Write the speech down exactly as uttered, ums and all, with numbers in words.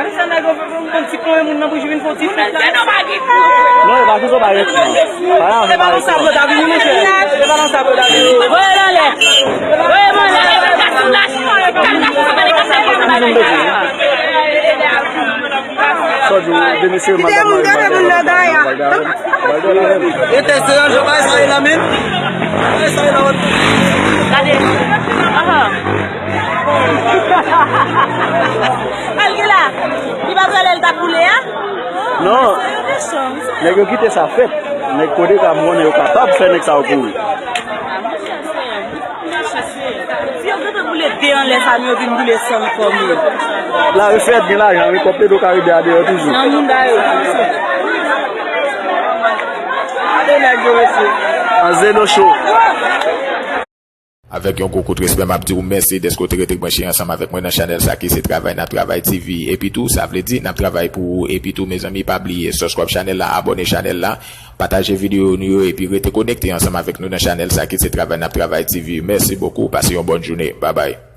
Sa nèg yo fè yon ti konyen moun nan bouch vin fè yon ti fèt la. Non, e pa konsa w pa ret non. Pa nan sa w pa ret non. Voye l anlè. Voye m anlè. Sa w di w, de mesye madanm mari. Gade. Aha. Al gen la. Li pa prale l ta koule a? Non. Nèg yo kite sa fèt. Nèg kote ka m konnen yo kapab fè nèg sa yo kouri. Si yo gentan boule de anlè sa, nou yo vin boule san l kòm yo. La refèt gen lajan, wi, kòb Petro Karibe a deyò toujou. Nan mouda yo. Gade nèg yo, mesye. An Zeno Show. Avèk yon gwo kout respè, m ap di w mèsi dèske w te rete branche ansanm avèk mwen nan chanèl sa ki se Travay N ap Travay T V. Epi tou, sa vle di n ap travay pou ou. Epi tou, mezanmi, pa bliye subscribe chanèl la, abòne chanèl la, pataje videyo nou yo, epi rete konekte ansanm avèk nou nan chanèl sa ki se Travay N ap Travay T V. Mèsi bokou, pase yon bòn jounen. Babay.